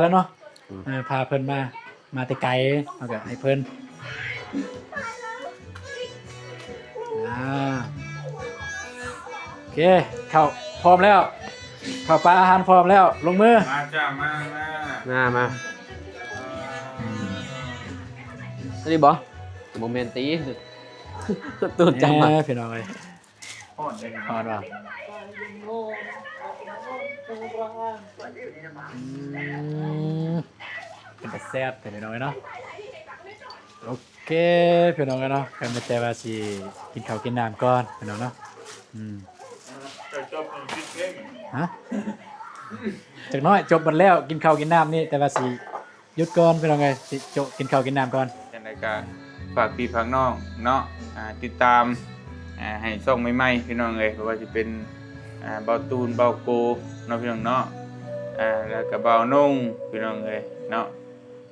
ແລ້ວເນາະ ອືມ ເອີ ພາເພິ່ນມາ ມາແຕ່ໄກ ເຮົາກໍໃຫ້ເພິ່ນ ອ່າ ໂອເຄ ເຂົ້າພ້ອມແລ້ວ ເຂົ້າປາອາຫານພ້ອມແລ້ວ ລົງມື ມາຈ້າ ມາ ມາ ມາ ມາ ອັນນີ້ບໍ່? ບໍ່ແມ່ນຕິ ຕູດຈຳມາ ເອີ ພີ່ນ້ອງເອີຍ ຮ້ອນເດ້ ຮ້ອນບໍ່? ອືມ ເປັນຕາແຊບແທ້ພີ່ນ້ອງເອີຍເນາະ ໂອເຄ ພີ່ນ້ອງເອີຍເນາະ ກໍມີແຕ່ວ່າຊິກິນເຂົ້າກິນນ້ຳກ່ອນພີ່ນ້ອງເນາະ ອືມ ຮະ ຈັກໜ້ອຍຈົບໝົດແລ້ວ ກິນເຂົ້າກິນນ້ຳນີ້ ແຕ່ວ່າຊິ ຢຸດກ່ອນພີ່ນ້ອງເອີຍ ຊິໂຈະກິນເຂົ້າກິນນ້ຳກ່ອນ ຈັ່ງໃດກໍຝາກພີ່ຝາກນ້ອງເນາະ ອ່າ ຕິດຕາມ ອ່າ ໃຫ້ຊ່ອງໃໝ່ໆ ພີ່ນ້ອງເອີຍ ບໍ່ວ່າຊິເປັນ ອ່າ ເບົາຕູນ ເບົາໂກເນາະ ພີ່ນ້ອງເນາະ ອ່າ ແລ້ວກໍເບົານົງ ພີ່ນ້ອງເອີຍເນາະ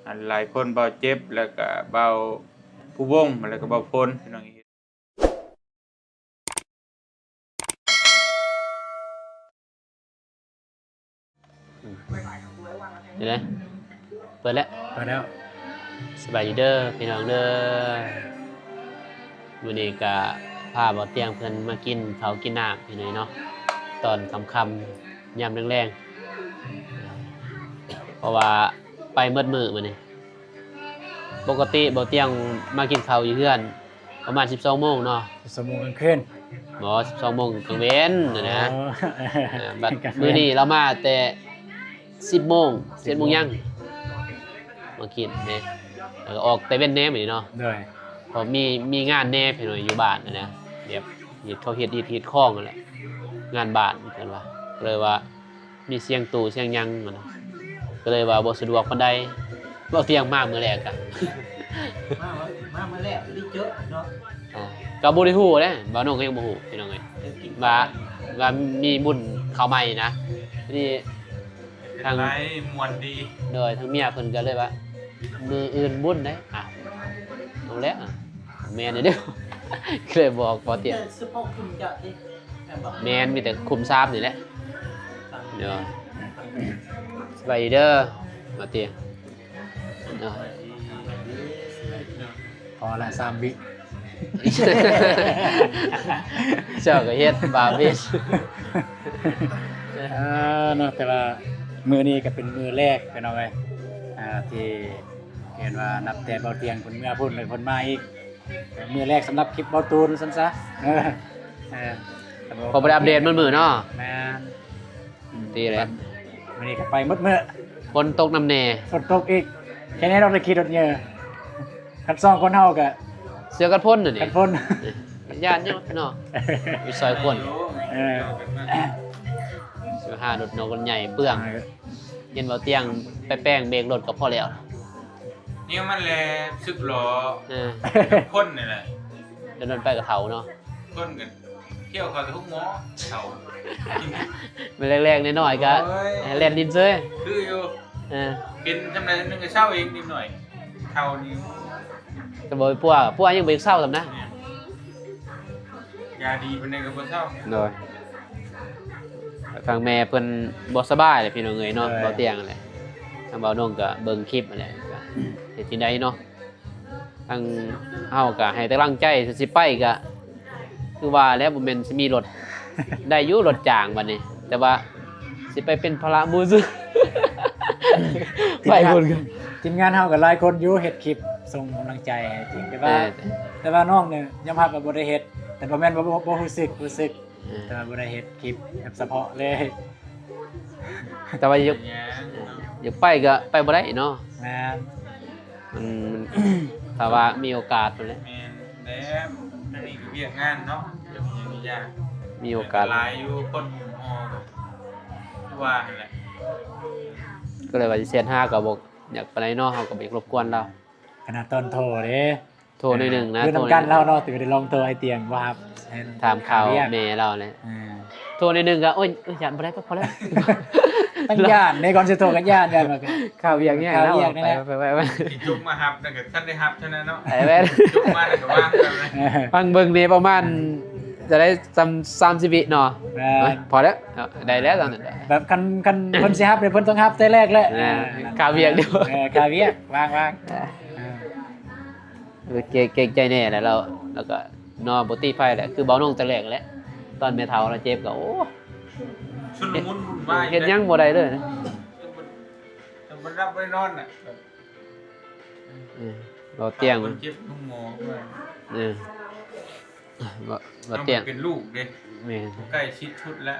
ອ່າ ຫຼາຍຄົນ ເບົາເຈັບ ແລ້ວກໍເບົາພູວົງ ແລ້ວກໍເບົາພົນ ພີ່ນ້ອງເອີຍ. ເອີ ເປີດແລ້ວ ເປີດແລ້ວ ສະບາຍດີເດີພີ່ນ້ອງເດີ ມື້ນີ້ກະພາບ່າວຕຽງເພິ່ນມາກິນເຂົ້າກິນນ້ຳພີ່ນ້ອງເນາະ ຕອນຄ່ຳໆ ຍາມແລງໆ ເພາະວ່າໄປໝົດມື້ມື້ນີ້ ປົກກະຕິບ່າວຕຽງມາກິນເຂົ້າຢູ່ເຮືອນ ປະມານສິບສອງໂມງເນາະ ສິບສອງໂມງກາງຄືນ ບໍ່ ສິບສອງໂມງກາງເວັນຫັ້ນນະ ອໍ ເອີ ບັດມື້ນີ້ລາວມາແຕ່ສິບໂມງ ສິບໂມງ ສິບເອັດໂມງຍັງ ມາກິນເດ້ ແລ້ວກໍອອກແຕ່ເວັນແດ່ມື້ນີ້ເນາະ ໂດຍ ເພາະມີ ມີງານແດ່ພີ່ນ້ອງຢູ່ບ້ານຫັ້ນນະ ແບບເຮັດ ເຂົາເຮັດຮີດຮີດຄອງຫັ້ນແຫຼະ ງານບ້ານເພິ່ນວ່າ ກໍເລີຍວ່າ ມີສຽງຕູ້ສຽງຫຍັງຫັ້ນນະ ກໍເລີຍວ່າບໍ່ສະດວກປານໃດ ເວົ້າຕຽງມາມື້ແລກກະ ມາ ມາມື້ແລກບໍ່ໄດ້ເຈີເນາະ ອ່າ ກໍບໍ່ໄດ້ຮູ້ເດ້ ບ່າວນົງກໍຍັງບໍ່ຮູ້ພີ່ນ້ອງເອີຍ ວ່າ ວ່າມີບຸນເຂົ້າໃໝ່ນະ ນີ້ທາງ ເປັນໄລມ່ວນດີ ໂດຍ ທາງເມຍເພິ່ນກໍເລີຍວ່າ ມື້ອື່ນບຸນເດ້ ອ່າ ເອົາແລ້ວ ແມ່ນຢູ່ເດ້ ກໍເລີຍບອກບ່າວຕຽງ ມີແຕ່ສະເພາະກຸ່ມເຈົ້າຕິ ແມ່ນບໍ່? ແມ່ນ ມີແຕ່ຄຸ້ມສາມນີ້ແຫຼະ ໂດຍ ສະບາຍດີເດີ ບ່າວຕຽງ ໂດຍ ພໍລະ ສາມວິ ເຈົ້າກໍເຮັດບາບອີກ ເອີ ເນາະ ແຕ່ວ່າມື້ນີ້ກໍເປັນມື້ແລກ ພີ່ນ້ອງເອີຍ ອ່າ ທີ່ເຫັນວ່ານັບແຕ່ບ່າວຕຽງເພິ່ນເມືອພຸ້ນ ແລ້ວເພິ່ນມາອີກ ມື້ແລກສຳລັບຄລິບເບົາຕູນຊັ້ນຊະ ເອີ ເອີ ເພາະບໍ່ໄດ້ອັບເດດໝົດມື້ເນາະ ແມ່ນ ດີແຫຼະ ມື້ນີ້ກໍໄປໝົດມື້ ຝົນຕົກນຳແດ່ ຝົນຕົກອີກ ແຄ່ນີ້ເຮົາໄດ້ຂີ່ລົດເຍົ ຄັນສອງຄົນເຮົາກໍ ເສື້ອກັນຝົນນັ້ນນີ້ ກັນຝົນ ຢ້ານຫຍັງເນາະ ໄປຊ່ອຍຄົນ ເອີ ຊິຫາລົດນ້ອຍລົດໃຫຍ່ເປືອງ ເອີ ເຫັນເບົາຕຽງໄປແປງເບຣກລົດກໍພໍແລ້ວ ນີ້ມັນແລະສຶກຫຼໍ່ ເອີ ຄົນນີ້ແຫຼະ ດຳໆໄປກໍເຖົ້າເນາະ ຄົນກໍທ່ຽວເຂົ້າແຕ່ໂຮງໝໍ ເຖົ້າ ແມ່ນແລກໆນ້ອຍໆກໍ ໂອ້ຍ ແລ່ນດິນເຊີຍ ຄືຢູ່ ເອີ ເປັນສ່ຳໃດສ່ຳໜຶ່ງກໍເຊົາເອງ ເດັກນ້ອຍເຖົ້ານີ້ ກໍບໍ່ໄປປົວ ປົວຍັງບໍ່ຢາກເຊົາຊ້ຳນະ ແມ່ນ ຢາດີປານໃດກໍບໍ່ເຊົາ ໂດຍ ທາງແມ່ເພິ່ນບໍ່ສະບາຍແຫຼະ ພີ່ນ້ອງເອີຍເນາະ ໂດຍ ເບົາຕຽງຫັ້ນແຫຼະ ທາງເບົານົງກໍເບິ່ງຄລິບຫັ້ນແຫຼະ ກໍເຮັດຈັ່ງໃດເນາະ ທາງເຮົາກໍໃຫ້ແຕ່ກຳລັງໃຈ ຊິໄປກໍຄືວ່າແຫຼະ ບໍ່ແມ່ນຊິມີລົດ ໄດ້ຢູ່ລົດຈ້າງບັດນີ້ ແຕ່ວ່າຊິໄປເປັນພາລະໝູ່ຊື່ ໄປພຸ້ນ ທີມງານເຮົາກໍຫຼາຍຄົນຢູ່ ເຮັດຄລິບສົ່ງກຳລັງໃຈໃຫ້ຈິງ ແຕ່ວ່າ ເອີ ແຕ່ວ່ານ້ອງນີ້ຍອມຮັບວ່າບໍ່ໄດ້ເຮັດ ແຕ່ບໍ່ແມ່ນວ່າບໍ່ ບໍ່ ບໍ່ຮູ້ສຶກ ຮູ້ສຶກ ເອີ ແຕ່ວ່າບໍ່ໄດ້ເຮັດຄລິບແບບສະເພາະເລີຍ ແຕ່ວ່າຢາກ ເປັນຫຍັງເນາະ ຢາກໄປກໍໄປບໍ່ໄດ້ເນາະ ແມ່ນ ມັນ ຖ້າວ່າມີໂອກາດພຸ້ນແຫຼະ ແມ່ນແລ້ວ ອັນນີ້ກໍວຽກງານເນາະ ກໍມີຫຍັງມີຢ່າງ ມີໂອກາດ ແຕ່ກໍຫຼາຍຢູ່ ຄົນຫຸ້ມຫໍ່ ຄືວ່າຫັ້ນແຫຼະ ກໍເລີຍວ່າຊິແຊັດຫາກໍບໍ່ຢາກປານໃດເນາະ ເຮົາກໍບໍ່ຢາກລົບກວນລາວ ຂະໜາດຕອນໂທເດ້ ໂທໜ້ອຍໜຶ່ງນະ ຄືນຳກັນລາວເນາະ ແຕ່ກໍໄດ້ລອງໂທອ້າຍຕຽງວ່າ ຖາມຂ່າວແມ່ລາວແຫຼະ ເອີ ໂທໜ້ອຍໜຶ່ງກໍ ໂອ້ຍ ເອີຍ ຢ້ານບໍ່ໄດ້ ພໍແລ້ວ ຕັ້ງຢ້ານໃນ ກ່ອນຊິໂທກໍຢ້ານ ຢ້ານວ່າຂ່າວວຽກຫຍັງ ຂ່າວວຽກ ເນາະ ໄປ ໄປ ໄປ ໄປ ຈົບມາຮັບ ແລ້ວກໍທັນໄດ້ຮັບເທົ່ານັ້ນເນາະ ໄປ ໄປ ຈົບມາແລ້ວກໍວາງ ຟັງເບິ່ງນີ້ປະມານ ຈະໄດ້ຊຳ ສາມສິບວິເນາະ. ແມ່ນ ເອີຍ ພໍແລ້ວ ເນາະ ໄດ້ແລ້ວຕອນນັ້ນ ແບບຄັນ ຄັນເພິ່ນຊິຮັບເລີຍ ເພິ່ນຕ້ອງຮັບແຕ່ແລກແຫຼະ. ອ່າ ອ່າ ຄ່າວຽກເດີ ເອີ ຄ່າວຽກ ວາງ ວາງ. ອ່າ ອ່າ ເອີ ເກ ເກງໃຈແດ່ແຫຼະລາວ ແລ້ວກໍເນາະ ບໍ່ຕິໃຜແຫຼະ ຄືເບົາໜອງແຕ່ແລກແຫຼະ. ຕອນແມ່ເຖົ້າລາວເຈັບກໍ ໂອ້ ຊຸນລະມຸນວຸ່ນວາຍ ເຮັດຫຍັງບໍ່ໄດ້ເລີຍນະ ຈົນບໍ່ ຈົນບໍ່ໄດ້ຮັບບໍ່ໄດ້ນອນນະ. ເອີ ເວົ້າຕຽງ ເຈັບໂຮງໝໍ ເອີ ເວົ້າ ເວົ້າຕຽງ ເປັນລູກເດ້. ແມ່ນ ໃກ້ຊິດສຸດແລ້ວ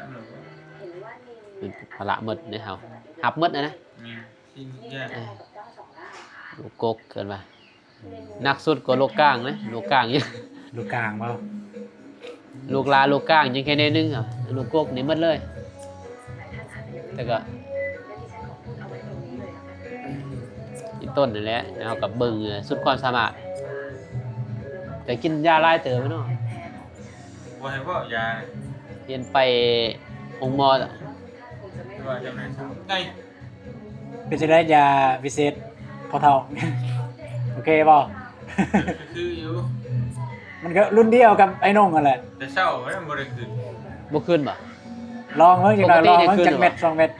ເປັນພາລະໝົດເດ້ເຮົາ ຮັບໝົດນະ. ແມ່ນ ສິ່ງແຍ່ ເອີ ລູກກົກເອີ້ນວ່າ ໜັກສຸດກວ່າລູກກ້າງນະ. ລູກກ້າງ ລູກກ້າງບໍ່? ລູກຫຼານລູກກ້າງຍັງແຄ່ແນວໜຶ່ງ ລູກກົກນີ້ໝົດເລີຍ. ແຕ່ກໍອີ່ຕົ້ນນັ້ນແຫຼະ ເຮົາກໍເບິ່ງສຸດຄວາມສາມາດ ແຕ່ກິນຢາຫຼາຍເຕີບເນາະ. ບໍ່ໃຫ້ເວົ້າຢາ ຮຽນໄປໂຮງໝໍ ວ່າຈຳໄດ້ ເປັນຈັ່ງໃດຢາວິເສດພໍ່ເຖົ້າ ໂອເຄບໍ່? ຄືຢູ່ ມັນກໍລຸ້ນດຽວກັບໄອ້ນົງຫັ້ນແຫຼະ ແຕ່ເຊົ້າມັນບໍ່ໄດ້ຂຶ້ນ. ບໍ່ຂຶ້ນບໍ່? ລອງເບິ່ງຈັກໜ່ອຍ ລອງເບິ່ງຈັກເມັດສອງເມັດ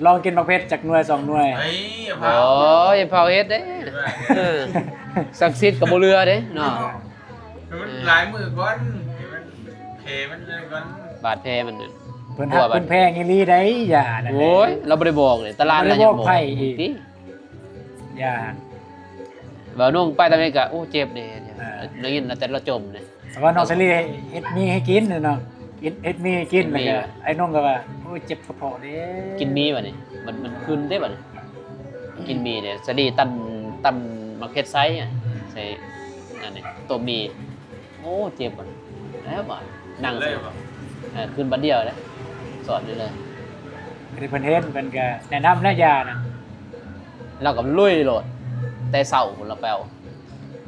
ລອງກິນໝາກເຜັດຈັກໜ່ວຍສອງໜ່ວຍ. ເອີຍ ໂອ້ຍ ເຜົາເຮັດເດ້ ເອີ ສັກສິດກໍບໍ່ເຫຼືອເດ້ເນາະ. ມັນຫຼາຍມື້ກ່ອນ ໃຫ້ມັນແຜມັນນັ້ນກ່ອນ ບາດແຜມັນນັ້ນ ເພິ່ນຮັກເພິ່ນແພງອີ່ຫຼີໃດຢານັ້ນ. ໂອ້ຍ ລາວບໍ່ໄດ້ບອກເດ້ ຕະຫຼາດລາວຍັງບອກໃຜອີກ ຢາ ເວົ້າໜຸ່ງໄປຕາມນີ້ກະ ໂອ້ ເຈັບເດ້ ເອີ ໄດ້ຍິນແຕ່ລາວຈົ່ມເດ້. ແຕ່ວ່ານ້ອງສາລີເຮັດໝີ່ໃຫ້ກິນເນາະ ເຮັດ ເຮັດໝີ່ໃຫ້ກິນ ແລ້ວກະໄອ້ນົງກໍວ່າ ໂອ້ຍ ເຈັບກະເພາະເດ້ ກິນໝີ່ບັດນີ້ ມັນ ມັນຂຶ້ນເດ້ບັດນີ້ ກິນໝີ່ເດ້. ສາລີຕຳ ຕຳໝາກເຜັດໃສ່ ໃສ່ອັນນີ້ ຕົ້ມໝີ່ ໂອ້ ເຈັບບັດນີ້ ແລ້ວບາດນັ່ງ ເລີຍບໍ່? ເອີ ຂຶ້ນບັດດຽວເດ້ ສອດໄດ້ເລີຍ. ອັນນີ້ເພິ່ນເຫັນ ເພິ່ນກະແນະນຳແລ້ວຢານະ ລາວກໍລຸຍໂລດ ແຕ່ເຊົ້າພຸ້ນລາວໄປເອົາ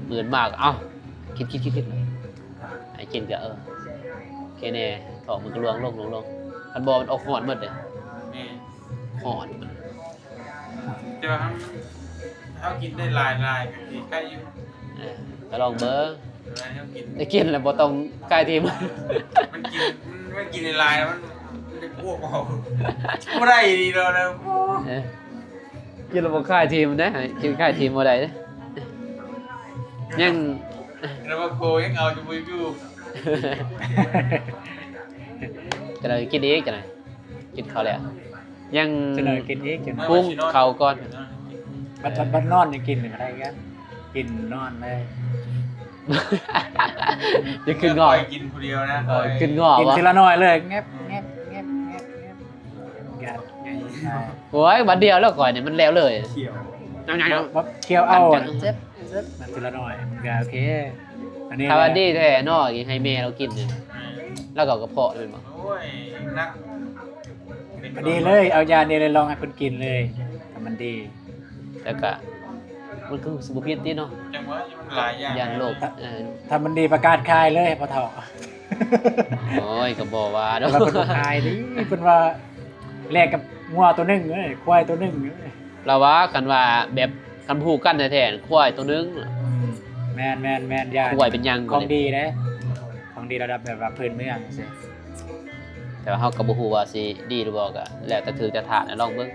ມື້ມາກໍ ເອົ້າ ຄິດໆໆໆ ໃຫ້ກິນກໍ ເອີ ໂອເຄແດ່ ທ້ອງມັນກໍລວງລົງ ລວງລົງ ຄັນບໍ່ມັນອອກຮ້ອນໝົດເດ້. ແມ່ນ ຮ້ອນ ແຕ່ວ່າເຮົາ ເຮົາກິນໄດ້ຫຼາຍໆ ກໍຊິໄຄຢູ່. ເອີ ກໍລອງເບິ່ງ ເວລາເຮົາກິນ ໄດ້ກິນແລ້ວບໍ່ຕ້ອງຂາຍຖິ້ມ ມັນກິນ ມັນ ມັນກິນຫຼາຍໆ ແລ້ວມັນ ມັນຈະອ້ວກອອກ ບໍ່ໄດ້ດີດອກນະ. ເອີ ກິນແລ້ວບໍ່ຂາຍຖິ້ມເດ້ ກິນຂາຍຖິ້ມບໍ່ໄດ້ເດ້ ຍັງ ແລ້ວວ່າໂກຍັງເອົາຢູ່ບໍ່ຢູ່ ຈະໄດ້ກິນອີກ ຈະໄດ້ກິນເຂົ້າແລ້ວ ຍັງ ຈະໄດ້ກິນອີກ ຈະໄດ້ ປຸງເຂົ້າກ່ອນ ບັດ ບັດ ບັດນອນນີ້ກິນກໍໄດ້ຄືກັນ ກິນນອນເລີຍ ຈະຂຶ້ນງອກ ຂ້ອຍກິນຜູ້ດຽວນະ ເອີ ຂ້ອຍ ຂຶ້ນງອກ ກິນທີລະໜ້ອຍເລີຍ ແງບ ແງບ ແງບ ແງບ ແງບ ໂອ້ຍ ບັດດຽວແລ້ວຂ້ອຍນີ້ມັນແລ້ວເລີຍ ຂ້ຽວ ແບບ ແບບ ຂ້ຽວເອົາ ເຈັບ ເຈັບ ມັນທີລະໜ້ອຍ ມັນກໍໂອເຄ. ອັນນີ້ ຖ້າວ່າດີແທ້ເນາະ ໃຫ້ແມ່ລາວກິນນີ້ ລາວກໍກະເພາະແມ່ນບໍ່? ໂອ້ຍ ໜັກ ພໍດີເລີຍ ເອົາຢານີ້ເລີຍ ລອງໃຫ້ເພິ່ນກິນເລີຍ ຖ້າມັນດີ ແລ້ວກະ ມັນຄືຊິບໍ່ຜິດຕິເນາະ ຈັ່ງວ່າມັນຫຼາຍຢ່າງ ຢ້ານໂລກ ເອີ ຖ້າມັນດີປະກາດຂາຍເລີຍພໍ່ເຖົ້າ. ໂອ້ຍ ກໍບໍ່ວ່າດອກ ແຕ່ວ່າເພິ່ນບໍ່ຂາຍເດ້ ເພິ່ນວ່າແລກກັບງົວໂຕໜຶ່ງເອີຍ ຄວາຍໂຕໜຶ່ງເອີຍ ລາວວ່າ ຄັນວ່າແບບ ຄັນຮູ້ກັນແທ້ໆ ຄວາຍໂຕໜຶ່ງ ອືມ ແມ່ນໆໆ ຢ້ານ ຄວາຍເປັນຫຍັງ ຂອງດີເດ້ ຂອງດີລະດັບແບບວ່າພື້ນເມືອງຈັ່ງຊີ້ ແຕ່ວ່າເຮົາກໍບໍ່ຮູ້ວ່າຊິດີຫຼືບໍ່ ກໍແລ້ວແຕ່ຖືກແຕ່ທາດ ລອງເບິ່ງ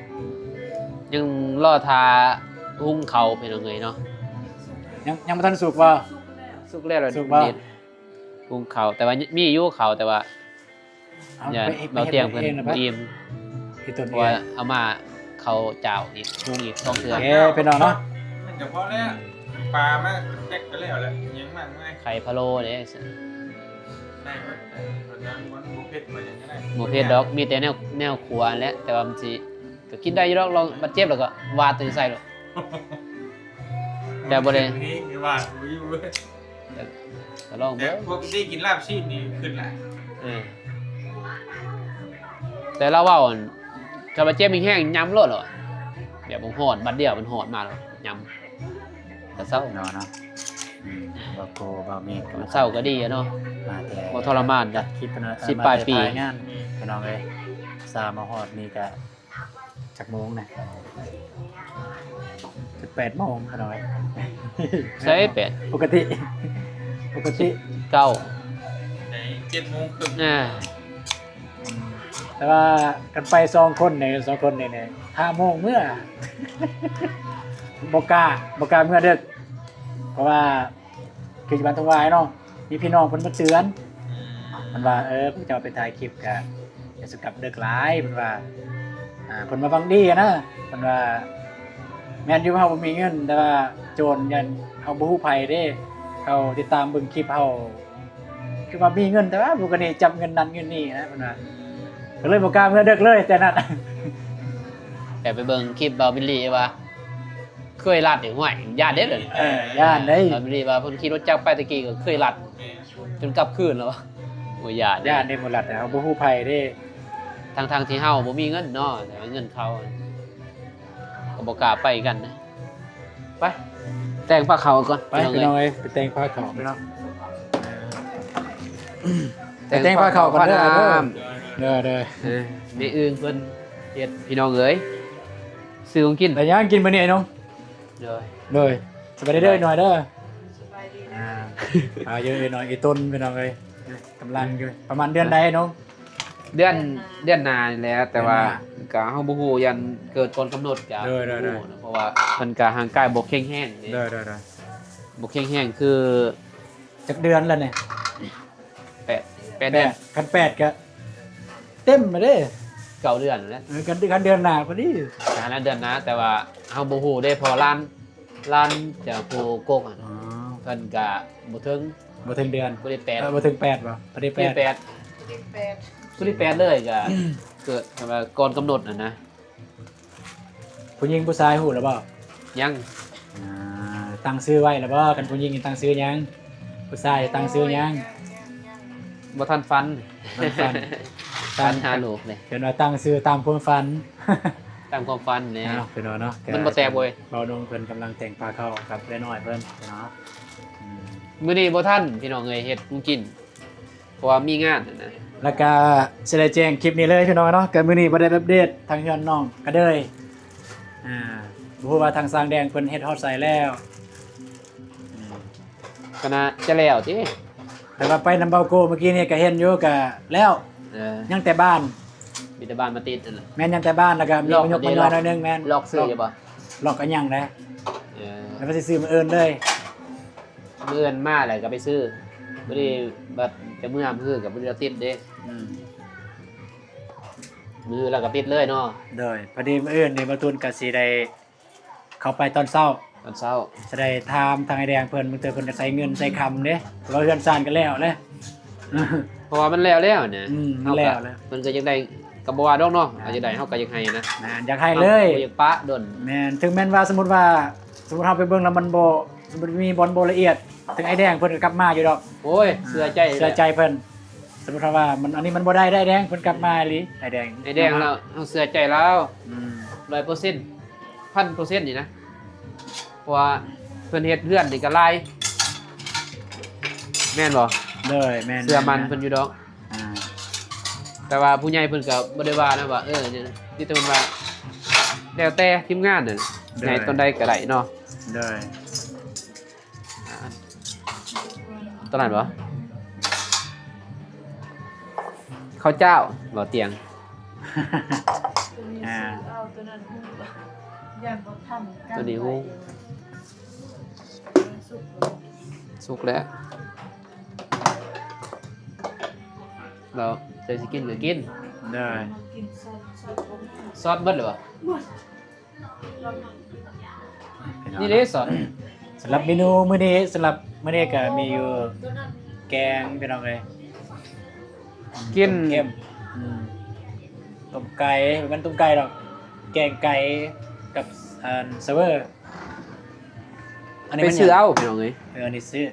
ຍັງລໍຖ້າຫຸງເຂົ້າພີ່ນ້ອງເອີຍເນາະ ຍັງ ຍັງບໍ່ທັນສຸກບໍ່? ສຸກແລ້ວລະ ສຸກບໍ່? ຫຸງເຂົ້າ ແຕ່ວ່າມີຢູ່ເຂົ້າ ແຕ່ວ່າ ເອົາ ຢ້ານ ໄປ ໄປເຮັດ ເບົາຕຽງເພິ່ນ ເຮັດເອງນະ ບໍ່ອີ່ມ ເຮັດຕົນເອງ ເພາະວ່າເອົາມາເຂົ້າຈ້າວອີກ ຫຸງອີກສອງເທື່ອ ໂອເຄ ພີ່ນ້ອງເນາະ ມັນກໍພໍແລ້ວ ປາມາແຕັກກໍແລ້ວແຫຼະ ຫຍັງມາກມາຍ ໄຂ່ພະໂລ້ເດ້ ໄດ້ໝົດ ບໍ່ເຜັດບໍ່ຫຍັງກໍໄດ້ ບໍ່ເຜັດດອກ ມີແຕ່ແນວ ແນວຂົ້ວຫັ້ນແຫຼະ ແຕ່ວ່າມັນຊິ ກໍກິນໄດ້ຢູ່ດອກ ລອງ ບາດເຈັບແລ້ວກໍຫວາດຕົວນີ້ໃສ່ໂລດ ແຕ່ບໍ່ໄດ້ ຫວາດບໍ່ຢູ່ ກໍລອງເບິ່ງ ແຕ່ປົກກະຕິກິນລາບຊີ້ນນີ້ຂຶ້ນຫຼາຍ ເອີ ແຕ່ລາວເວົ້າ ຄັນວ່າເຈັບແຮງໆ ຫຍ້ຳໂລດ ແບບມັນຮອດ ບາດດຽວມັນຮອດມາແລ້ວຫຍ້ຳ ແຕ່ເຊົ້າເນາະ ເນາະ ອືມ ບໍ່ໂກ ບໍ່ມີ ເຊົ້າກໍດີເນາະ ມາແຕ່ ບໍ່ທໍລະມານ ຕັດຄລິບເນາະ ສິບປາຍປີ ມາແຕ່ຖ່າຍງານ ພີ່ນ້ອງເອີຍ ສາມາຮອດນີ້ກະ ຈັກໂມງນະ? ຈັກແປດໂມງຂະນ້ອຍ. ໃສແປດ? ປົກກະຕິ ປ ປົກກະຕິ ເກົ້າ ໃນເຈັດໂມງເຄິ່ງ ອ່າ ແຕ່ວ່າຄັນໄປສອງຄົນນີ້ ສອງຄົນນີ້ນີ້ ຫ້າໂມງເມືອ ບໍ່ກ້າ ບໍ່ກ້າເມືອເດິກ ເພາະວ່າ ຄືຢູ່ບ້ານທົ່ງຫວາຍເນາະ ມີພີ່ນ້ອງເພິ່ນມາເຕືອນ ເພິ່ນວ່າ ເອີ ພວກເຈົ້າໄປຖ່າຍຄລິບກະຢ່າສູ່ກັບເດິກຫຼາຍ ເພິ່ນວ່າ ອ່າ ເພິ່ນມາຫວັງດີຫັ້ນນະ ເພິ່ນວ່າ ແມ່ນຢູ່ເຮົາບໍ່ມີເງິນ ແຕ່ວ່າໂຈນ ຢ້ານເຮົາບໍ່ຮູ້ໃຜເດ້ ເຂົາຕິດຕາມເບິ່ງຄລິບເຮົາ ຄືວ່າມີເງິນ ແຕ່ວ່າຜູ້ກະນີ້ຈັບເງິນນັ້ນເງິນນີ້ນະ ເພິ່ນວ່າ ກໍເລີຍບໍ່ກ້າເມືອເດິກເລີຍແຕ່ນັ້ນ ແຕ່ໄປເບິ່ງຄລິບບ່າວບິນລີວ່າ ເຄີຍລັດນີ້ ຫ້ວຍ ຢ້ານເດ້ ເອີ ຢ້ານເດ້ ບາດນີ້ວ່າເພິ່ນຂີ່ລົດຈັກໄປແຕ່ກີ້ກໍເຄີຍລັດ ຈົນກັບຄືນແລ້ວ ໂອ້ຍ ຢ້ານເດ້ ຢ້ານເດ້ ບໍ່ລັດ ເຮົາບໍ່ຮູ້ໃຜເດ້ ທັງໆທີ່ເຮົາບໍ່ມີເງິນເນາະ ແຕ່ວ່າເງິນເຂົາ ກໍບໍ່ກ້າໄປກັນນະ ໄປ ແຕ່ງພາເຂົ້າກ່ອນ ໄປ ພີ່ນ້ອງເອີຍ ໄປແຕ່ງພາເຂົ້າ ພີ່ນ້ອງ ໄປແຕ່ງພາເຂົ້າກ່ອນເດີ ເດີ ເດີ ເອີ ແມ່ອຶ່ງເພິ່ນເຮັດ ພີ່ນ້ອງເອີຍ ຊື້ຂອງກິນ ໄດ້ຫຍັງກິນມື້ນີ້ ໄອ້ໜຸ່ມ? ໂດຍ ໂດຍ ສະບາຍດີເດີ ໜ້ອຍເດີ ສະບາຍດີ ອ່າ ອ່າ ຢູ່ໜ້ອຍອີຕົນ ພີ່ນ້ອງເອີຍ ກຳລັງຢູ່ ປະມານເດືອນໃດນ້ອງ? ເດືອນ ເດືອນໜ້ານີ້ແຫຼະ ແຕ່ວ່າ ເດືອນໜ້າ ກະເຮົາບໍ່ຮູ້ ຢ້ານເກີດກ່ອນກຳນົດ ກະ ໂດຍ ໂດຍ ບໍ່ຮູ້ນະ ເພາະວ່າເພິ່ນກະຮ່າງກາຍບໍ່ແຂງແຮງເດ້ ໂດຍ ໂດຍ ໂດຍ ບໍ່ແຂງແຮງ ຄື ຈັກເດືອນແລ້ວນີ້? ແປດ ແປດເດືອນ ແປດ ຄັນແປດກະເຕັມແລ້ວເດ້ ເກົ້າເດືອນແລ້ວ ເອີ ຄັນ ຄັນເດືອນໜ້າພໍດີ ຄັນເດືອນໜ້າ ແຕ່ວ່າເຮົາບໍ່ຮູ້ເດ້ ເພາະວ່າຫຼານ ຫຼານຈາກຜູ້ກົກຫັ້ນ ອໍ ເພິ່ນກະບໍ່ເຖິງ ບໍ່ເຖິງເດືອນ ຜູ້ທີແປດ ເອີ ບໍ່ເຖິງແປດບໍ່? ຜູ້ທີແປດ ຜູ້ທີແປດ ຜູ້ທີແປດເລີຍ ກະເກີດ ແບບວ່າກ່ອນກຳນົດຫັ້ນນະ ຜູ້ຍິງຜູ້ຊາຍຮູ້ແລ້ວບໍ່? ຍັງ ອ່າ ຕັ້ງຊື່ໄວ້ແລ້ວບໍ່? ຄັນຜູ້ຍິງນີ້ຕັ້ງຊື່ຫຍັງ? ຜູ້ຊາຍຕັ້ງຊື່ຫຍັງ? ບໍ່ທັນຝັນ ບໍ່ທັນຝັນ ຝັນຫາລູກເດ້ ເພິ່ນວ່າຕັ້ງຊື່ຕາມຄວາມຝັນ ຕາມຄວາມຝັນແດ່ ເອົາ ພີ່ນ້ອງເນາະ ມັນບໍ່ແຕກເວີຍ ເບົານົງເພິ່ນກຳລັງແຕ່ງພາເຂົ້າກັບເອື້ອຍນ້ອຍເພິ່ນເນາະ ອືມ ມື້ນີ້ບໍ່ທັນ ພີ່ນ້ອງເອີຍ ເຮັດຂອງກິນ ເພາະວ່າມີງານຫັ້ນນະ ແລ້ວກະຊິໄດ້ແຈ້ງຄລິບນີ້ເລີຍພີ່ນ້ອງເນາະ ກະມື້ນີ້ບໍ່ໄດ້ອັບເດດທາງເຮືອນນ້ອງກະເດີຍ ອ່າ ບໍ່ຮູ້ວ່າທາງຊ່າງແດງເພິ່ນເຮັດຮອດໃສແລ້ວ ອືມ ກະໜ້າຈະແລ້ວຕິ ແຕ່ວ່າໄປນຳເບົາໂກ້ມື້ກີ້ນີ້ກະເຫັນຢູ່ກະແລ້ວ ເອີ ຍັງແຕ່ບານ ມີແຕ່ບານມາຕິດຫັ້ນນະ ແມ່ນ ຍັງແຕ່ບານ ແລ້ວກະມີໝະຍົກມະຍ້ອຍໜ້ອຍໜຶ່ງ ແມ່ນ ລັອກຊື້ຢູ່ບໍ່? ລັອກກະຍັງແຫຼະ ເອີ ແລ້ວວ່າຊິຊື້ມື້ອື່ນເລີຍ ມື້ອື່ນມາແລ້ວກໍໄປຊື້ ບໍ່ໄດ້ວ່າຈະເມືອມື້ກະບໍ່ໄດ້ຕິດເດ້ ອືມ ມື້ແລ້ວກໍຕິດເລີຍເນາະ ໂດຍ ພໍດີມື້ອື່ນນີ້ບ່າວຕູນກໍຊິໄດ້ເຂົ້າໄປຕອນເຊົ້າ ຕອນເຊົ້າ ຊິໄດ້ຖາມທາງອ້າຍແດງເພິ່ນ ບາງເທື່ອເພິ່ນກໍໃຊ້ເງິນໃຊ້ຄຳເດ້ ເພາະວ່າເຮືອນຊານກໍແລ້ວແຫຼະ ເພາະວ່າມັນແລ້ວແລ້ວນະ ອືມ ມັນແລ້ວແລ້ວ ເຮົາກໍ ເພິ່ນກໍຢາກໄດ້ ກໍບໍ່ວ່າດອກເນາະ ອ່າ ເຮົາຢາກໄດ້ ເຮົາກໍຢາກໃຫ້ນະ ແມ່ນ ຢາກໃຫ້ເລີຍ ເຮົາບໍ່ຢາກປະດົນ ແມ່ນ ເຖິງແມ່ນວ່າສົມມຸດວ່າ ສົມມຸດເຮົາໄປເບິ່ງແລ້ວມັນບໍ່ ສົມມຸດມີບ່ອນບໍ່ລະອຽດ ເຖິງອ້າຍແດງເພິ່ນກໍກັບມາຢູ່ດອກ ໂອ້ຍ ອ່າ ເຊື່ອໃຈ ເຊື່ອໃຈເພິ່ນ ສົມມຸດເຮົາວ່າມັນ ອັນນີ້ມັນບໍ່ໄດ້ ໄດ້ແດງ ເພິ່ນກັບມາອີ່ຫຼີ ອ້າຍແດງ ອ້າຍແດງລາວ ເຮົາເຊື່ອໃຈລາວ ອືມ ຮ້ອຍເປີເຊັນ ພັນເປີເຊັນນີ້ນະ ເພາະວ່າເພິ່ນເຮັດເຮືອນນີ້ກໍຫຼາຍ ແມ່ນບໍ່? ໂດຍ ແມ່ນ ເຊື່ອໝັ້ນ ແມ່ນ ເພິ່ນຢູ່ດອກ ອ່າ ແຕ່ວ່າຜູ້ໃຫຍ່ເພິ່ນກໍບໍ່ໄດ້ວ່ານະວ່າ ເອີ ນີ້ນະ ມີແຕ່ເພິ່ນວ່າ ແລ້ວແຕ່ທີມງານນັ້ນ ໂດຍ ໃຫຍ່ຕົນໃດກໍໄດ້ເນາະ ໂດຍ ອ່າ ຕົວນັ້ນບໍ່? ເຂົ້າເຈົ້າບໍ່ຕຽງ ອ່າ ເອົາຕົວນັ້ນຫຸ້ງ ຢ້ານບໍ່ທັນກັນ ຕົວນີ້ຫຸ້ງ ເອີ ສຸກແລ້ວ ສຸກແລ້ວ ແລ້ວໃຜຊິກິນກໍກິນ ໄດ້ ກິນຊອດ ຊອດ ຊອດເບິດແລ້ວບໍ່? ນີ້ເດ້ ສຳລັບເມນູມື້ນີ້ ສຳລັບມື້ນີ້ກໍມີຢູ່ແກງ ພີ່ນ້ອງເອີຍ ກິນ ຕົ້ມເຂັ້ມ ອືມ ຕົ້ມໄກ່ ບໍ່ແມ່ນຕົ້ມໄກ່ດອກ ແກງໄກ່ກັບ ອັນ ຊາເວີ ອັນນີ້ ໄປຊື້ເອົາ ພີ່ນ້ອງເອີຍ ເອີ ອັນນີ້ຊື້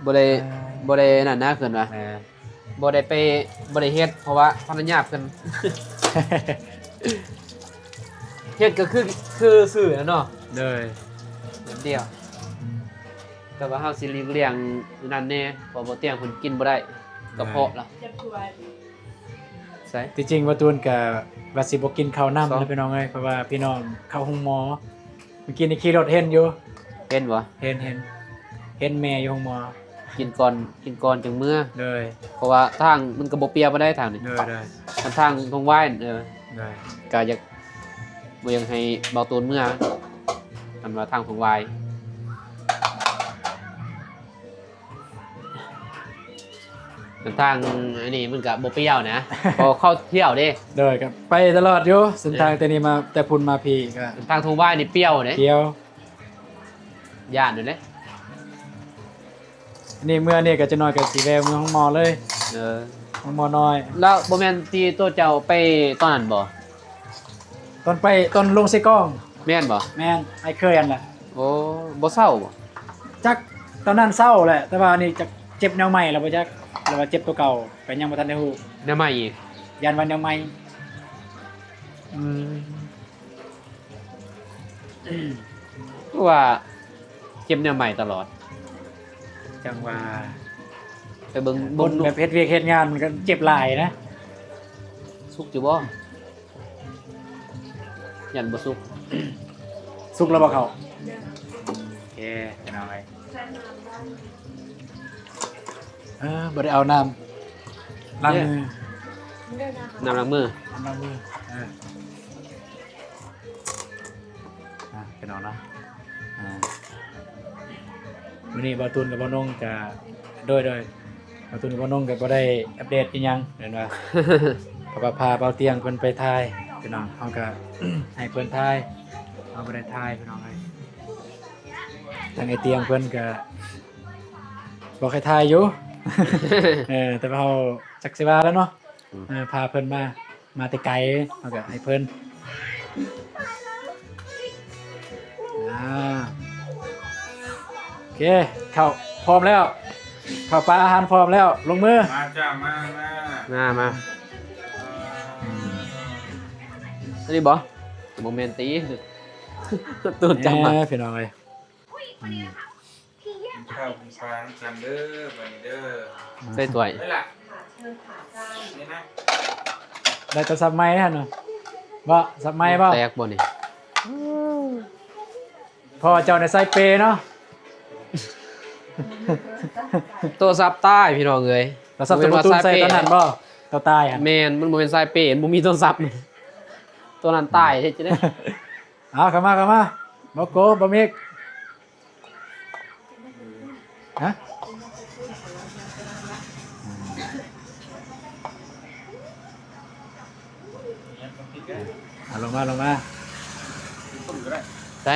ບໍ່ໄດ້ ອ່າ ບໍ່ໄດ້ນັ້ນນະ ເພິ່ນວ່າ ແມ່ນ ບໍ່ໄດ້ໄປ ບໍ່ໄດ້ເຮັດ ເພາະວ່າພັນລະຍາເພິ່ນ ເຮັດກໍຄື ຄືຊື່ນະເນາະ ໂດຍ ແບບດຽວ ແຕ່ວ່າເຮົາຊິຫຼີກລ່ຽງນັ້ນແດ່ ເພາະບໍ່ຕຽງເພິ່ນກິນບໍ່ໄດ້ ກະເພາະລະ ໃສ່ ທີ່ຈິງວ່າຕູນກະວ່າຊິບໍ່ກິນເຂົ້ານຳນະ ພີ່ນ້ອງເອີຍ ເພາະວ່າພີ່ນ້ອງເຂົ້າໂຮງໝໍ ມື້ກີ້ນີ້ຂີ່ລົດເຫັນຢູ່ ເຫັນບໍ່? ເຫັນ ເຫັນ ເຫັນແມ່ຢູ່ໂຮງໝໍ. ກິນກ່ອນ ກິນກ່ອນຈັ່ງເມືອ. ໂດຍ. ເພາະວ່າທາງມັນກໍບໍ່ປ່ຽວປານໃດທາງນີ້. ໂດຍ ໂດຍ. ຄັນທາງທົ່ງຫວາຍ ເອີ ໂດຍ. ກໍຢາກ ບໍ່ຢາກໃຫ້ເບົາຕູນເມືອ ຄັນວ່າທາງທົ່ງຫວາຍ. ເສັ້ນທາງອັນນີ້ມັນກະບໍ່ປ່ຽວນະ ເພາະເຂົາທ່ຽວເດ້. ໂດຍ ກໍໄປຕະຫຼອດຢູ່ ເສັ້ນທາງແຕ່ນີ້ມາ ເອີ ແຕ່ພຸ້ນມາພີ້ກໍ ເສັ້ນທາງທົ່ງຫວາຍນີ້ປ່ຽວເດ້ ປ່ຽວ ຢ້ານຢູ່ເດ້. ອັນນີ້ເມືອນີ້ກໍຈັກໜ້ອຍກໍຊິແວ່ເມືອໂຮງໝໍເລີຍ. ເອີ ໂຮງໝໍນ້ອຍ. ແລ້ວບໍ່ແມ່ນທີ່ໂຕເຈົ້າໄປຕອນນັ້ນບໍ່? ຕອນໄປ ຕອນລົງເຊກອງ. ແມ່ນບໍ່? ແມ່ນ ອ້າຍເຄີຍຫັ້ນລະ. ໂອ້ ບໍ່ເຊົາບໍ່? ຈັກ ຕອນນັ້ນເຊົາແຫຼະ ແຕ່ວ່ານີ້ຈັກເຈັບແນວໃໝ່ແລ້ວບໍ່ຈັກ ຫຼືວ່າເຈັບຕົວເກົ່າ ກໍຍັງບໍ່ທັນໄດ້ຮູ້. ແນວໃໝ່ອີກ? ຢ້ານວ່າແນວໃໝ່. ອືມ ຄືວ່າເຈັບແນວໃໝ່ຕະຫຼອດ. ຈັ່ງວ່າ ໄປເບິ່ງ ຄົນແບບເຮັດວຽກເຮັດງານມັນກໍເຈັບຫຼາຍນະ. ສຸກຢູ່ບໍ່? ຢ້ານບໍ່ສຸກ. ສຸກແລ້ວບໍ່ເຂົ້າ? ໂອເຄ ພີ່ນ້ອງເອີຍ. ເອີ ບໍ່ໄດ້ເອົານ້ຳລ້າງມື. ນ້ຳລ້າງມື ນ້ຳລ້າງມື. ເອີ ອ່ະ ພີ່ນ້ອງເນາະ. ອ່າ ມື້ນີ້ບ່າວຕູນກັບບ່າວນົງກະ ໂດຍ ໂດຍ ບ່າວຕູນກັບບ່າວນົງກະບໍ່ໄດ້ອັບເດດອີ່ຫຍັງ ແມ່ນວ່າ ເພາະວ່າພາບ່າວຕຽງເພິ່ນໄປຖ່າຍ ພີ່ນ້ອງ ເຮົາກະໃຫ້ເພິ່ນຖ່າຍ ເຮົາບໍ່ໄດ້ຖ່າຍ ພີ່ນ້ອງເອີຍ. ທາງອ້າຍຕຽງເພິ່ນກະບອກໃຫ້ຖ່າຍຢູ່ ເອີ ແຕ່ວ່າເຮົາຈັກຊິວ່າແລ້ວເນາະ. ອືມ ເອີ ພາເພິ່ນມາ ມາແຕ່ໄກ ເຮົາກໍໃຫ້ເພິ່ນ. ອ່າ ໂອເຄ ເຂົ້າພ້ອມແລ້ວ ເຂົ້າປາອາຫານພ້ອມແລ້ວ ລົງມື. ມາຈ້າ ມາ ມາ ມາ ມາ. ອັນນີ້ບໍ່? ບໍ່ແມ່ນຕິ ຕູນຈຳມາ ເອີ ພີ່ນ້ອງເອີຍ. ອືມ ກິນເຂົ້າກິນປານຳກັນເດີ ບັດນີ້ເດີ ໃສ່ຖ້ວຍ. ໄດ້ລະ ນີ້ນະ ໄດ້ໂທລະສັບໃໝ່ຫັ້ນເນາະ ບໍ່ ສັບໃໝ່ບໍ່ ແຕກບໍ່ນີ້? ພໍ່ເຈົ້ານີ້ໃສ່ເປເນາະ. ໂທລະສັບຕາຍ ພີ່ນ້ອງເອີຍ. ໂທລະສັບໂຕຕູ້ຕູນໃສ່ຕອນນັ້ນບໍ່? ໂຕຕາຍຫັ້ນ. ແມ່ນ ມັນບໍ່ແມ່ນສາຍເປ ມັນບໍ່ມີໂທລະສັບ. ໂຕນັ້ນຕາຍ ເຮັດຈັ່ງໃດ? ເອົາ ເຂົ້າມາ ເຂົ້າມາ ບໍ່ໂກ ບໍ່ມີ. ຮະ? ເອົາ ລົງມາ ລົງມາ. ໃສ?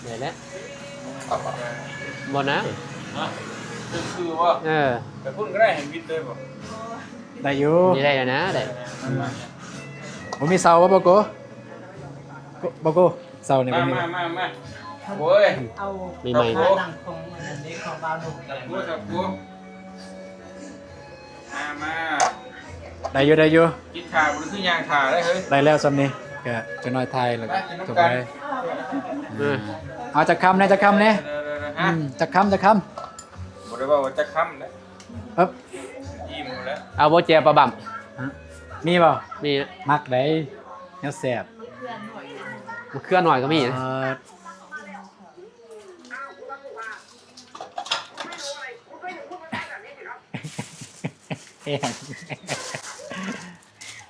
ໄດ້ແລ້ວ ບໍ່ນະ? ຮະ? ຄື ຄືບໍ່? ເອີ ໄປພຸ້ນກໍໄດ້ ໃຫ້ວິດເລີຍບໍ່? ໄດ້ຢູ່ ນີ້ໄດ້ແລ້ວນະ ໄດ້. ບໍ່ມີເສົາບໍ່ ບໍ່ໂກ? ບໍ່ໂກ ເສົານີ້ບໍ່ມີ. ມາ ມາ ມາ ໂອ້ຍ ເອົາ ໃໝ່ໆ ຂອງອັນນັ້ນເດ້ ຂອງບ່າວໜຸ່ມ ມາ ມາ. ໄດ້ຢູ່ ໄດ້ຢູ່. ກິນຖ້າບໍ່ໄດ້ ຄືຍ່າງຖ້າໄດ້ເຮີ້ຍ. ໄດ້ແລ້ວຊ່ຳນີ້ ກະຈັກໜ້ອຍຖ່າຍແລ້ວກໍຈົບເລີຍ. ເອີ ເອົາຈັກຄຳແດ່ ຈັກຄຳແດ່. ອືມ ຈັກຄຳ ຈັກຄຳ. ບໍ່ໄດ້ເວົ້າວ່າຈັກຄຳເດ້. ເອີ ອີ່ມແລ້ວ. ເອົາບໍ່ແຈ່ວປາບຳ? ຮະ? ມີບໍ່? ມີ. ມັກໄດ໋ ແນວແຊບ. ມະເຂືອໜ້ອຍກໍມີ. ເອີ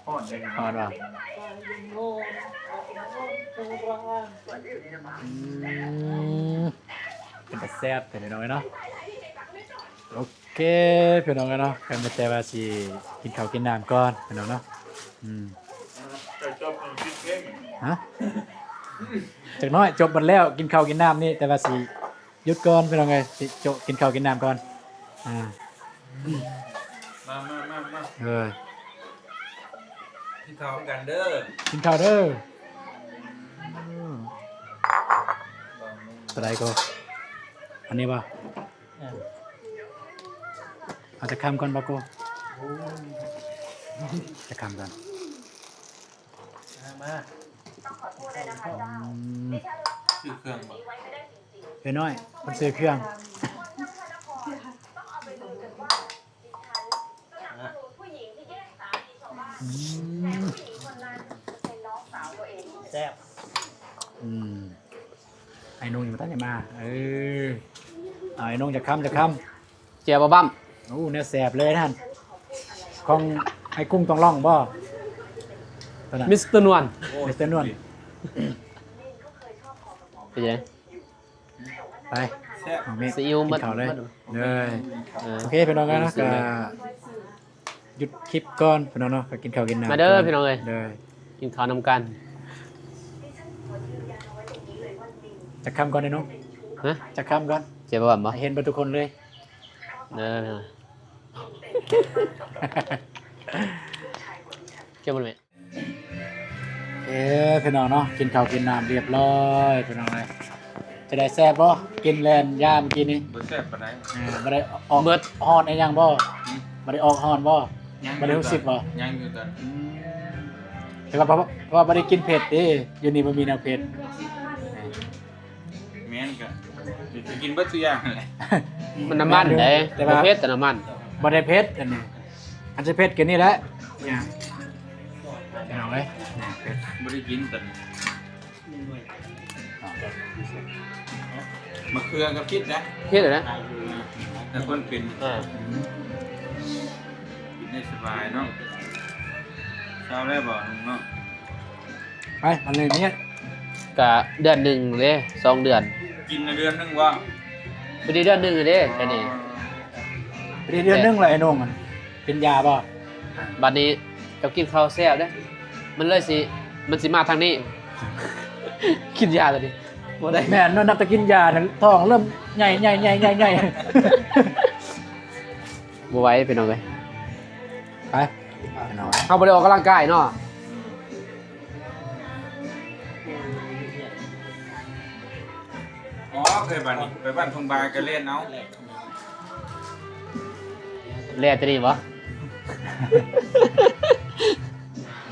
ຮ້ອນເດ້. ຮ້ອນບໍ່? ອືມ ເປັນຕາແຊບແທ້ພີ່ນ້ອງເອີຍເນາະ. ໂອ ເຄ ພີ່ນ້ອງເອີຍເນາະ ກໍມີແຕ່ວ່າຊິກິນເຂົ້າກິນນ້ຳກ່ອນພີ່ນ້ອງເນາະ. ອືມ ຮະ? ຈັກໜ້ອຍຈົບໝົດແລ້ວ ກິນເຂົ້າກິນນ້ຳນີ້ ແຕ່ວ່າຊິຢຸດກ່ອນພີ່ນ້ອງເອີຍ ຊິໂຈະກິນເຂົ້າກິນນ້ຳກ່ອນ. ອ່າ ມາ ມາ ມາ ມາ ເອີ ກິນເຂົ້ານຳກັນເດີ ກິນເຂົ້າເດີ. ຕົວໃດກໍ ອັນນີ້ບໍ່? ເອົາຈັກຄຳກ່ອນ ບາໂກ ຈັກຄຳກ່ອນ ມາ ມາ ອືມ ຊື້ເຄື່ອງບໍ່? ເອື້ອຍນ້ອຍ ເພິ່ນຊື້ເຄື່ອງ ອືມ ແຊບ ອືມ. ໃຫ້ ອ້າຍນົງຍັງບໍ່ທັນໄດ້ມາ. ເອີ ເອົາ ອ້າຍນົງ ຈັກຄຳ ຈັກຄຳ. ແຈ່ວບໍ່ບ້ຳ. ໂອ້ ແນວແຊບເລີຍຫັ້ນ. ຂອງອ້າຍກຸ້ງຕ້ອງລອງບໍ່? ໂຕນັ້ນ ມິສເຕີນວນ. ມິສເຕີນວນ. ເປັນຈັ່ງໃດ? ໄປ ແຊບ ນ້ອງເມກ ຊີອິ້ວ ກິນເຂົ້າເລີຍ. ເດີ ເອີ ໂອເຄ ພີ່ນ້ອງເອີຍເນາະ ກະຢຸດຄລິບກ່ອນພີ່ນ້ອງເນາະ ກະກິນເຂົ້າກິນນ້ຳ ມາເດີ ພີ່ນ້ອງເອີຍ ເດີ ກິນເຂົ້ານຳກັນ. ຈັກຄຳກ່ອນເດີນ້ອງ. ຮະ? ຈັກຄຳກ່ອນ. ເຈັບບໍ່? ເຫັນເບິດທຸກຄົນເລີຍ. ເດີ ເຈັບບໍ່ແມ່? ເອີ ພີ່ນ້ອງເນາະ ກິນເຂົ້າກິນນ້ຳຮຽບຮ້ອຍພີ່ນ້ອງເອີຍ. ຈະໄດ້ແຊບບໍ່? ກິນແລ່ນຢາມກີ້ນີ້ ບໍ່ແຊບປານໃດ. ເອີ ບໍ່ໄດ້ອອກ ເໝິດຮ້ອນອີ່ຫຍັງບໍ່? ຫຶ? ບໍ່ໄດ້ອອກຮ້ອນບໍ່? ຍັງ ບໍ່ໄດ້ຮູ້ສຶກບໍ່? ຍັງຢູ່ຕອນ ອືມ ແຕ່ວ່າ ເພາະວ່າບໍ່ໄດ້ກິນເຜັດເດ້ ຢູ່ນີ້ບໍ່ມີແນວເຜັດ. ແມ່ນ ກະ ກະກິນເບິດທຸກຢ່າງຫັ້ນແຫຼະ. ມັນນ້ຳມັນເດ້ ແຕ່ວ່າ ບໍ່ເຜັດ ແຕ່ນ້ຳມັນ ບໍ່ໄດ້ເຜັດອັນນີ້. ຄັນຊິເຜັດກະນີ້ແຫຼະ ພີ່ນ້ອງເອີຍ ບໍ່ໄດ້ກິນຕອນນີ້. ມະເຂືອກະພິດນະ ພິດນະ ແຕ່ຄົນເປັນ ເອີ ກິນໄດ້ສະບາຍເນາະ. ເຊົາແລ້ວບໍ່ນ້ອງເນາະ? ໄປ ມາເລີຍເມຍ. ກະເດືອນໜຶ່ງເດ້ ສອງເດືອນ. ກິນໃນເດືອນໜຶ່ງບໍ່? ພໍດີເດືອນໜຶ່ງເດ້ ແຄ່ນີ້ ພໍດີເດືອນໜຶ່ງແລ້ວ ໄອ້ນ້ອງ ມັນເປັນຢາບໍ່? ບາດນີ້ເຈົ້າກິນເຂົ້າແຊບເດ້ ມັນເລີຍຊິ ມັນຊິມາທາງນີ້ ກິນຢາໂຕນີ້ບໍ່ໄດ້. ແມ່ນເນາະ ນັບແຕ່ກິນຢານັ້ນ ທ້ອງເລີ່ມໃຫຍ່ໆໆໆ ບໍ່ໄຫວພີ່ນ້ອງເອີຍ. ໄປ ເຮົາບໍ່ໄດ້ອອກກຳລັງກາຍເນາະ. ອໍ ເຄີຍບາດນີ້ ໄປບ້ານທົ່ງບາກະແລ່ນເອົາ ແລ່ນແຕ່ນີ້ບໍ່?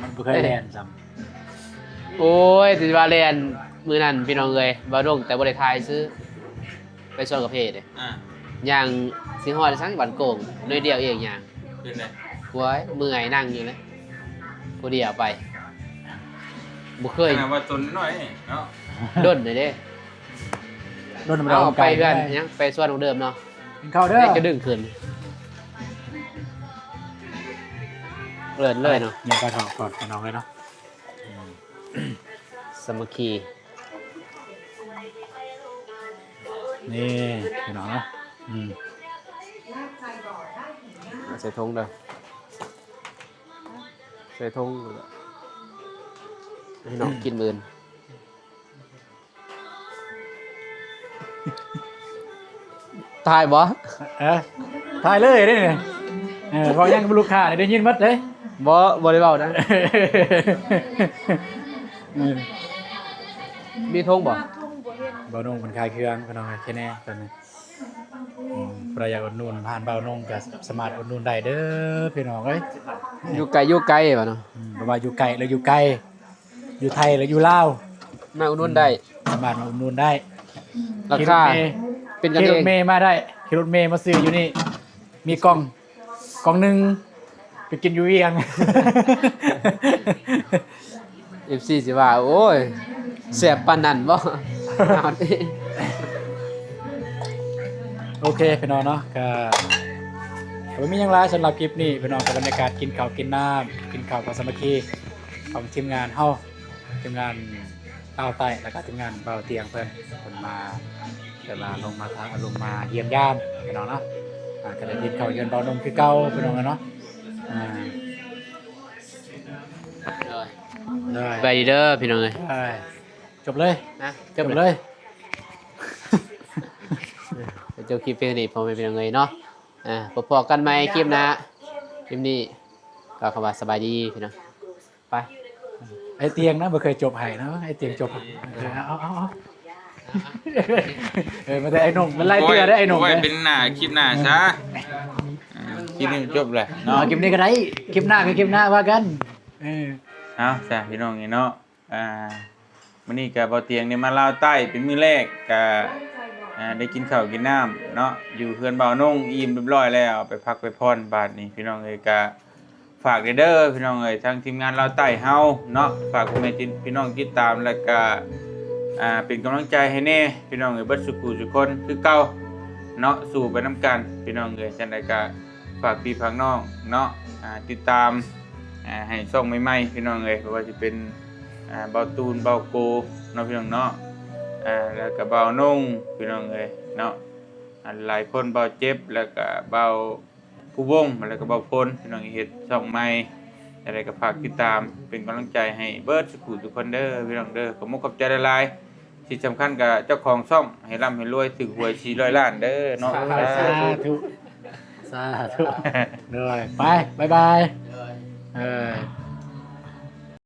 ມັນບໍ່ເຄີຍແລ່ນຊ້ຳ. ໂອ້ຍ ຊິວ່າແລ່ນ ມື້ນັ້ນພີ່ນ້ອງເອີຍ ບ່າວດົງ ແຕ່ບໍ່ໄດ້ຖ່າຍຊື່. ໄປສວນກາເຟເດ້ ອ່າ ຍ່າງຊິຮອດໄດ້ສັງບ້ານໂກງ ໜ້ອຍດຽວເອງຍ່າງ. ເປັນໄດ? ໂອ້ຍ ເມື່ອຍ ນັ່ງຢູ່ເລີຍ ຜູ້ດຽວໄປ ບໍ່ເຄີຍ ຂະໜາດວ່າຕົນນ້ອຍເນາະ ດົນເດ້ ດົນ. ເອົາ ໄປເຮືອນຫຍັງ ໄປສວນຂອງເດີມເນາະ ກິນເຂົ້າເດີ ແລ້ວຈະດຶງຂຶ້ນ ເອີ້ນເລີຍເນາະ ກິນເຂົ້າກ່ອນພີ່ນ້ອງເອີຍເນາະ. ສາມັກຄີ ນີ້ພີ່ນ້ອງເນາະ ອືມ ໃສ່ຖົງເດີ ໃສ່ຖົງ ໃຫ້ນ້ອງກິນມື້ອື່ນ. ຖ່າຍບໍ່? ເອີ ຖ່າຍເລີຍເດ້ນີ້ ເອີ ເວົ້າຫຍັງກັບລູກຄ້ານີ້ ໄດ້ຍິນໝົດເດ້. ບໍ່ ບໍ່ໄດ້ເວົ້ານະ. ເອີ ມີຖົງບໍ່? ບ່າວນົງເພິ່ນຂາຍເຄື່ອງພີ່ນ້ອງ ແຄ່ແນ່ຕອນນີ້. ອືມ ໃຜຢາກອຸດໜູນຮ້ານບ່າວນົງກະສາມາດອຸດໜູນໄດ້ເດີພີ່ນ້ອງເອີຍ. ຢູ່ໄກ ຢູ່ໄກວ່າເນາະ ອືມ ບໍ່ວ່າຢູ່ໃກ້ ຫຼື ຢູ່ໄກ ຢູ່ໄທ ຫຼື ຢູ່ລາວ ມາອຸດໜູນໄດ້ ສາມາດມາອຸດໜູນໄດ້. ລາຄາເປັນກັນເອງ ຂີ່ລົດເມມາໄດ້ ຂີ່ລົດເມມາຊື້ຢູ່ນີ້ ມີກ່ອງ ກ່ອງໜຶ່ງໄປກິນຢູ່ວຽງ. ເອັຟຊີຊິວ່າ ໂອ້ຍ ແຊບປານນັ້ນບໍ່? ເອົາຕິ ໂອເຄພີ່ນ້ອງເນາະ ກະບໍ່ມີຫຍັງຫຼາຍສຳລັບຄລິບນີ້ພີ່ນ້ອງ ກັບບັນຍາກາດກິນເຂົ້າກິນນ້ຳ ກິນເຂົ້າກັບສາມັກຄີຂອງທີມງານເຮົາ ທີມງານ ລາວໃຕ້ ແລ້ວກະທີມງານບ່າວຕຽງເພິ່ນ ເພິ່ນມາ ເພິ່ນມາລົງມາທາ ລົງມາຢ້ຽມຢາມພີ່ນ້ອງເນາະ. ອ່າ ກະໄດ້ກິນເຂົ້າເຮືອນບ່າວນົງຄືເກົ່າພີ່ນ້ອງເນາະ. ອ່າ ໂດຍ ໂດຍ ສະບາຍດີເດີພີ່ນ້ອງເອີຍ. ໂດຍ ຈົບເລີຍ ນະ ຈົບເລີຍ ຈົບເລີຍ. ຈົບຄລິບພຽງເທົ່ານີ້ພໍ່ແມ່ພີ່ນ້ອງເອີຍເນາະ. ອ່າ ພົບພໍ້ກັນໃໝ່ຄລິບໜ້າ ຄລິບນີ້ກໍຄຳວ່າສະບາຍດີພີ່ນ້ອງ. ໄປ ໄອ້ຕຽງນະ ບໍ່ເຄີຍຈົບໃຫ້ນະ ໄອ້ຕຽງຈົບໃຫ້. ເອີ ເອົາ ເອົາ ເອົາ ເອີ ມາແຕ່ໄອ້ໜຸ່ມ ມັນຫຼາຍເທື່ອໄດ້ໄອ້ໜຸ່ມ. ໂອ້ຍ ເປັນໜ້າ ຄລິບໜ້າຊະ ເອີ ຄລິບນີ້ຈົບແລ້ວເນາະ. ເອົາ ຄລິບນີ້ກໍໄດ້ ຄລິບໜ້າກໍຄລິບໜ້າວ່າກັນ. ເອີ ເອົາຊະພີ່ນ້ອງເອີຍເນາະ. ອ່າ ມື້ນີ້ກໍບ່າວຕຽງໄດ້ມາລາວໃຕ້ເປັນມື້ແລກ ກໍ ອ່າ ໄດ້ກິນເຂົ້າກິນນ້ຳເນາະ ຢູ່ເຮືອນບ່າວນົງ ອີ່ມຮຽບຮ້ອຍແລ້ວ ໄປພັກໄປຜ່ອນ. ບາດນີ້ພີ່ນ້ອງເອີຍ ກໍ ຝາກແດ່ເດີພີ່ນ້ອງເອີຍ ທາງທີມງານລາວໃຕ້ເຮົາເນາະ ຝາກພໍ່ແມ່ພີ່ນ້ອງຕິດຕາມ ແລ້ວກະ ອ່າ ເປັນກຳລັງໃຈໃຫ້ແດ່ພີ່ນ້ອງເອີຍ ເບິດສູ່ຜູ້ສູ່ຄົນຄືເກົ່າເນາະ ສູ້ໄປນຳກັນພີ່ນ້ອງເອີຍ. ຈັ່ງໃດກໍຝາກພີ່ຝາກນ້ອງເນາະ ອ່າ ຕິດຕາມ ອ່າ ໃຫ້ຊ່ອງໃໝ່ໆ ພີ່ນ້ອງເອີຍ ບໍ່ວ່າຊິເປັນ ອ່າ ເບົາຕູນ ເບົາໂກເນາະ ພີ່ນ້ອງເນາະ ອ່າ ແລ້ວກໍເບົານົງ ພີ່ນ້ອງເອີຍເນາະ ອ່າ ຫຼາຍຄົນ ເບົາເຈັບ ແລ້ວກໍເບົາ ພູວົງ ແລ້ວກໍເບົາຝົນ ພີ່ນ້ອງເຮັດຊ່ອງໃໝ່ ຈັ່ງໃດກໍຝາກຕິດຕາມເປັນກຳລັງໃຈໃຫ້ເບິດສູ່ຜູ້ສູ່ຄົນເດີພີ່ນ້ອງເດີ. ຂອບມຸກຂອບໃຈຫຼາຍໆ ທີ່ສຳຄັນກໍເຈົ້າຂອງຊ່ອງໃຫ້ລ່ຳໃຫ້ລວຍ ຖືກຫວຍສີ່ຮ້ອຍລ້ານເດີເນາະ. ສາທຸ ສາທຸ ສາທຸ ໂດຍ ໄປ ບາຍບາຍ ເອີ.